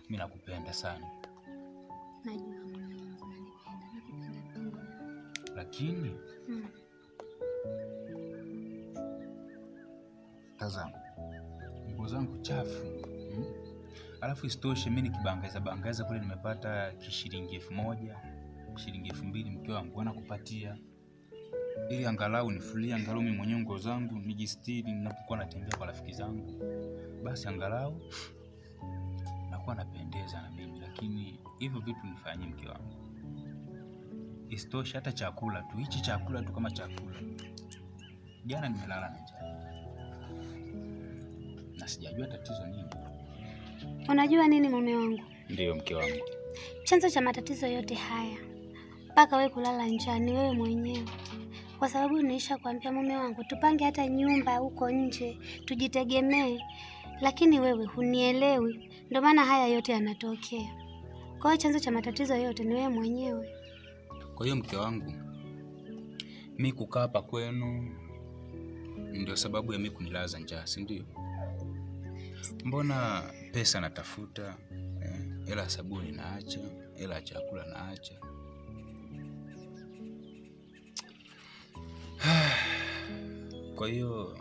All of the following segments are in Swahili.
Mimi nakupenda sana. Najua mume wangu unanipenda, nakupenda pia. Lakini tazama, nguo zangu chafu. Alafu isitoshe mimi nikibangaiza bangaiza kule nimepata kishilingi 1000, shilingi 2000 mke wangu anakupatia. Ili angalau nifulie, angalau mimi mwenyewe nguo zangu nijistiri ninapokuwa natembea kwa rafiki zangu. Basi angalau nakuwa napendeza na mimi, lakini hivyo vitu nifanyie mke wangu? Isitoshe hata chakula tu, hichi chakula tu kama chakula. Jana nimelala na njaa. Na sijajua tatizo nini. Unajua nini mume wangu? Ndiyo mke wangu. Chanzo cha matatizo yote haya mpaka wewe kulala njaa ni wewe mwenyewe. Kwa sababu niisha kuambia mume wangu tupange hata nyumba huko nje, tujitegemee. Lakini wewe hunielewi. Ndio maana haya yote yanatokea. Kwa hiyo chanzo cha matatizo yote ni wewe mwenyewe. Kwa hiyo mke wangu, mimi kukaa hapa kwenu ndio sababu ya mimi kunilaza njaa, si ndio? Mbona pesa natafuta, hela ya sabuni naacha, hela ya chakula naacha. Kwa hiyo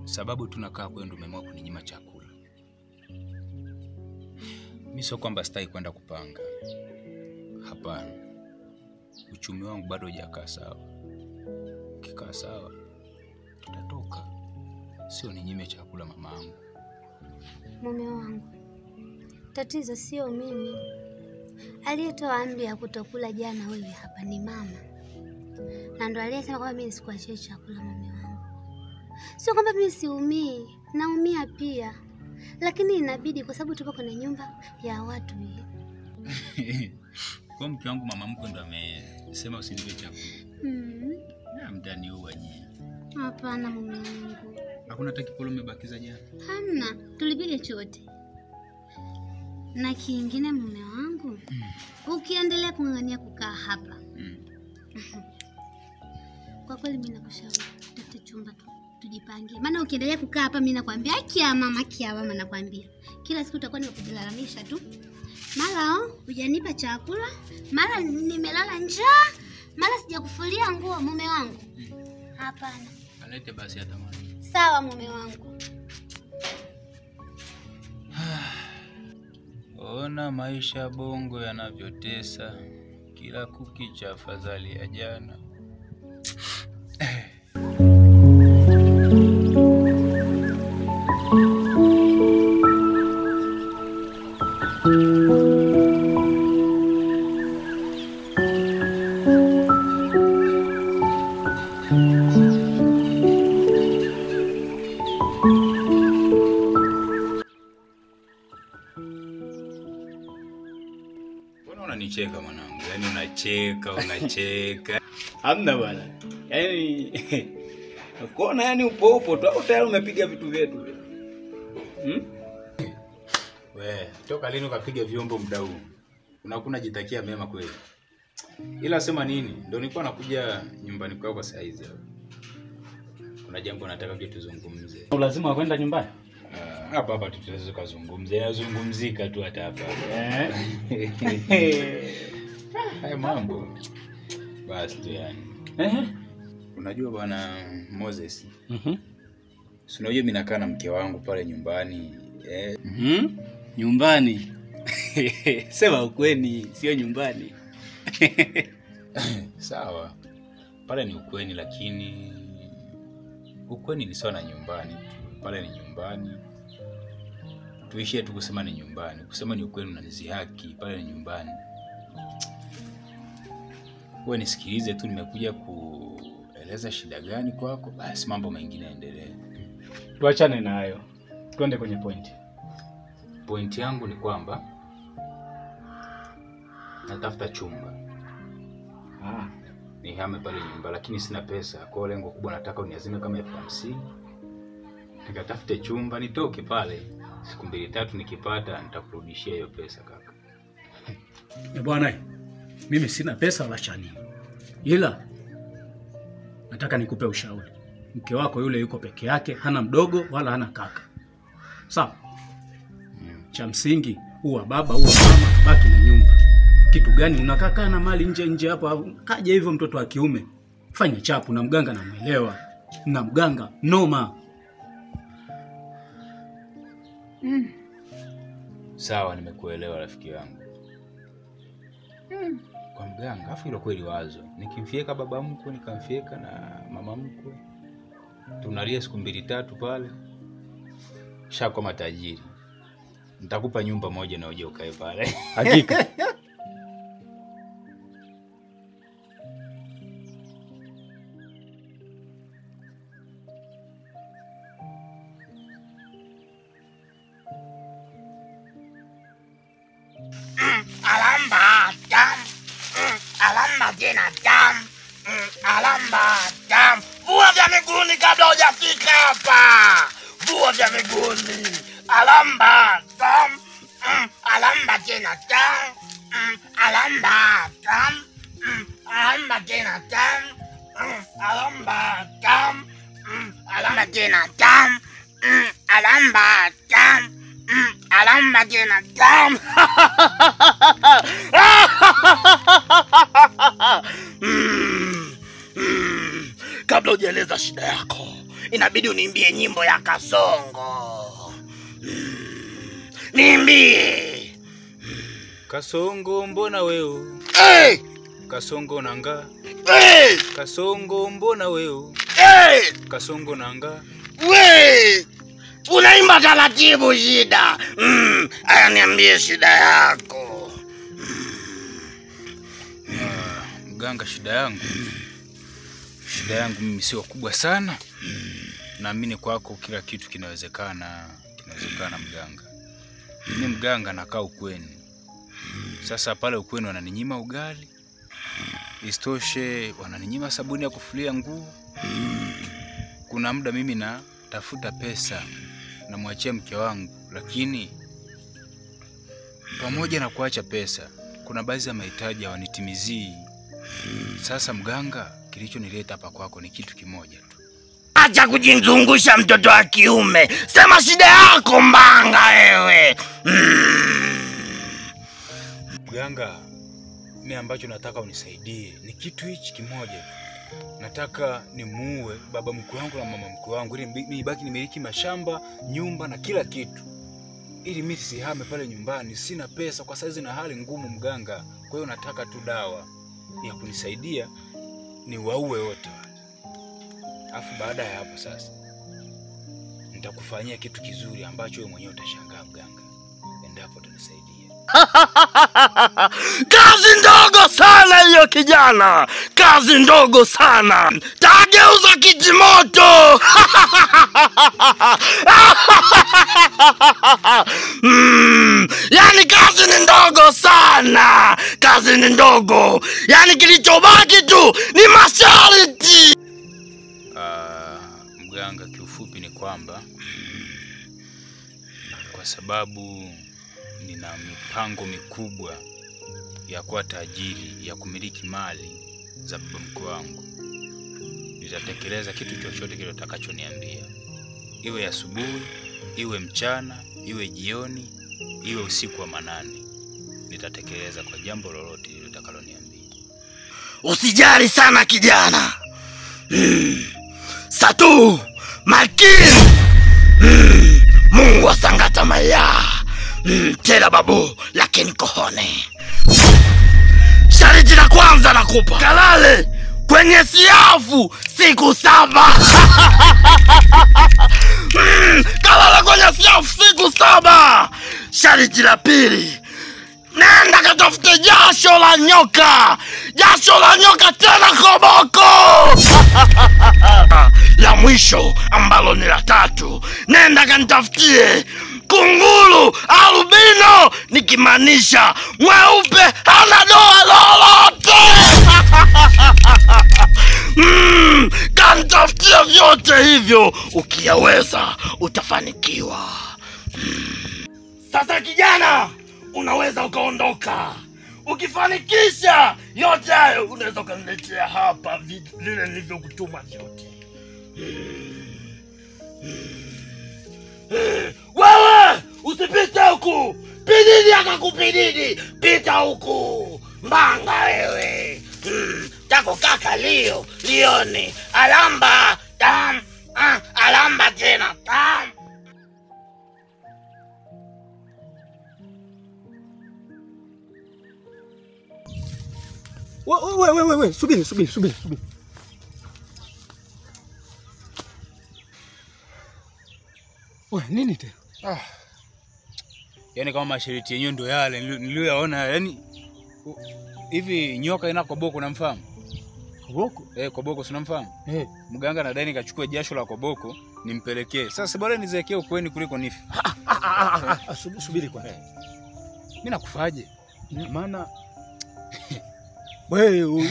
sababu tunakaa kwenu ndio umeamua kuninyima chakula. Mimi sio kwamba sitaki kwenda kupanga. Hapana. Uchumi wangu bado hujakaa sawa. Ukikaa sawa tutatoka. Sio ninyime chakula mamangu. Mume wangu, tatizo sio mimi. Aliyetoa amri ya kutokula jana wewe hapa ni mama. Na ndo aliyesema kwamba mimi sikuachie chakula mume wangu. Sio kwamba mimi siumii, naumia pia. Lakini inabidi kwa sababu tupo kwenye nyumba ya watu hii. Kwa mke wangu mama mkwe ndo amesema usinipe chakula. Na mtaniua nyie. Hapana mume wangu. Hakuna hata kipolo umebakiza jana? Hamna, tulipiga chote. Na kingine mume wangu, ukiendelea kung'ang'ania kukaa hapa. Kwa kweli mimi nakushauri tutafute chumba tu tujipangie. Maana ukiendelea kukaa hapa mimi nakwambia haki ya mama nakwambia. Kila siku utakuwa nimekulalamisha tu. Mara hujanipa chakula, mara nimelala njaa, mara sijakufulia nguo mume wangu. Hapana. Alete basi hata maji. Sawa mume wangu. Ona maisha bongo yanavyotesa, kila kukicha afadhali ya jana. Unanicheka mwanangu, yaani unacheka, unacheka. Hamna bwana. Yaani kuona yaani upo upo tu au tayari umepiga vitu vyetu. We, toka lini ukapiga vyombo muda huu? Unakuna jitakia mema kweli. Ila sema nini? Ndio nilikuwa nakuja nyumbani kwako saa hizi hapa. Kuna jambo nataka pia tuzungumze. Lazima kwenda nyumbani? Hapa hapa tutaweza kuzungumza. Inazungumzika tu hata hapa. Haya mambo. Basi tu yani. Unajua bwana Moses. Si unajua mimi nakaa na mke wangu pale nyumbani. Nyumbani. Sema ukweni, sio nyumbani. Sawa. Pale ni ukweni, lakini ukweni ni sawa na nyumbani. Pale ni nyumbani. Tuishie tu kusema ni nyumbani. Kusema ni ukweni unanizihaki, pale ni nyumbani. Wewe nisikilize tu, nimekuja kueleza shida gani kwako, basi mambo mengine yaendelee. Tuachane na hayo. Twende kwenye point. Point yangu ni kwamba natafuta chumba. Nihame pale nyumba, lakini sina pesa. Kwa hiyo lengo kubwa nataka uniazime kama 50,000. Nikatafute chumba nitoke pale. Siku 2 3 nikipata nitakurudishia hiyo pesa kaka. Bwana, mimi sina pesa wala cha nini. Ila nataka nikupe ushauri. Mke wako yule yuko peke yake, hana mdogo wala hana kaka. Sawa? Cha msingi uwa baba uwa mama, baki na nyumba. Kitu gani unakaa na mali nje nje hapo? Kaja hivyo mtoto wa kiume. Fanya chapu na mganga namuelewa. Na mganga noma. Sawa, nimekuelewa rafiki yangu. Kwa mganga, afu hilo kweli wazo. Nikimfieka baba mkwe, nikamfieka na mama mkwe. Tunalia siku 2-3 pale. Shakuwa matajiri. Nitakupa nyumba moja na uje ukae pale. Hakika. Alamba dam, alamba tena dam, alamba dam. Vua vya miguuni kabla hujafika hapa. Vua vya miguuni. Alamba dam, alamba tena dam, alamba dam, alamba tena dam, alamba dam, alamba tena dam, alamba dam. Alamba tena dam. Kabla hujaeleza shida yako, inabidi uniimbie nyimbo ya Kasongo. Niimbie. Kasongo mbona wewe? Hey! Kasongo nanga. Hey! Kasongo mbona wewe? Hey! Kasongo nanga. We! Unaimba taratibu shida. Aya niambie shida yako. Mganga, shida yangu. Shida yangu mimi sio kubwa sana. Naamini kwako kila kitu kinawezekana. Kinawezekana mganga. Mimi mganga nakaa ukweni. Sasa pale ukweni wananinyima ugali. Isitoshe wananinyima sabuni ya kufulia nguo. Kuna muda mimi na tafuta pesa namwachia mke wangu, lakini pamoja na kuacha pesa kuna baadhi ya mahitaji hawanitimizii. Sasa mganga, kilichonileta hapa kwako ni kitu kimoja tu. Acha kujizungusha mtoto wa kiume. Sema shida yako mbanga wewe. Mganga, mimi ambacho nataka unisaidie ni kitu hichi kimoja tu. Nataka nimuue baba mkwe wangu na mama mkwe wangu ili mimi nibaki nimiliki mashamba, nyumba na kila kitu. Ili mimi sihame pale nyumbani, sina pesa kwa saizi na hali ngumu mganga. Kwa hiyo nataka tu dawa ya kunisaidia ni waue wote. Alafu baada ya hapo sasa nitakufanyia kitu kizuri ambacho wewe mwenyewe utashangaa mganga, endapo utanisaidia. Kazi ndogo sana hiyo kijana. Kazi ndogo sana. Tageuza kijimoto. Yani kazi ni ndogo sana. Kazi ni ndogo. Yani kilichobaki tu ni masharti. Mganga, kiufupi ni kwamba kwa sababu nina mipango mikubwa ya kuwa tajiri, ya kumiliki mali za baba mkwe wangu, nitatekeleza kitu chochote kile utakachoniambia. Iwe asubuhi, iwe mchana, iwe jioni, iwe usiku wa manane. Nitatekeleza kwa jambo lolote lile utakaloniambia. Usijali sana kijana. Satu makini. Mungu asangata maya. Tela babu lakini kohone. Shariti la kwanza nakupa. Kalale kwenye siafu siku 7. Kalale kwenye siafu siku 7. Shariti la pili, nenda katafute jasho la nyoka. Jasho la nyoka tena koboko. La mwisho ambalo ni la tatu, nenda kanitafutie kunguru albino, nikimaanisha mweupe hana doa lolote. Kanitafutie vyote hivyo, ukiyaweza utafanikiwa. Sasa kijana, unaweza ukaondoka. Ukifanikisha yote hayo, unaweza ukaniletea hapa vile nilivyokutuma vyote. Wewe Usipite huku. Pididi akakupididi. Pita huku. Mbanga wewe. Tako kaka lio, lione. Alamba, tam. Alamba tena, tam. Wewe, subiri. Wewe nini tena? Yaani kama masharti yenyewe ndio yale niliyoyaona, yaani hivi nyoka ina koboko unamfahamu? Koboko? Koboko si unamfahamu? Mganga anadai nikachukue jasho la koboko nimpelekee. Sasa bora nizeekee ukweni kuliko nife. Subiri kwanza. Mimi nakufaje? Maana wewe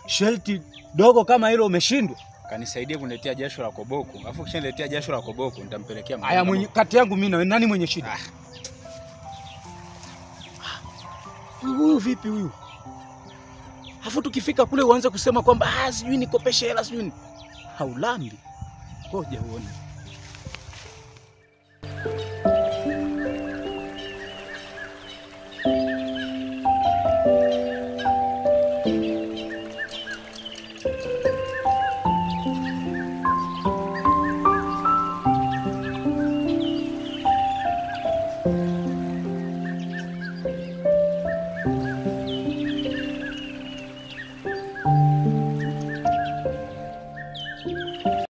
shelti dogo kama hilo umeshindwa. Kanisaidie kuniletea jasho la koboko. Alafu kisha niletea jasho la koboko nitampelekea mganga. Haya, mwenye kati yangu mimi na wewe nani mwenye shida? Huyu vipi huyu? Alafu tukifika kule uanze kusema kwamba sijui nikopeshe hela sijui. Haulambi. Ngoja uone.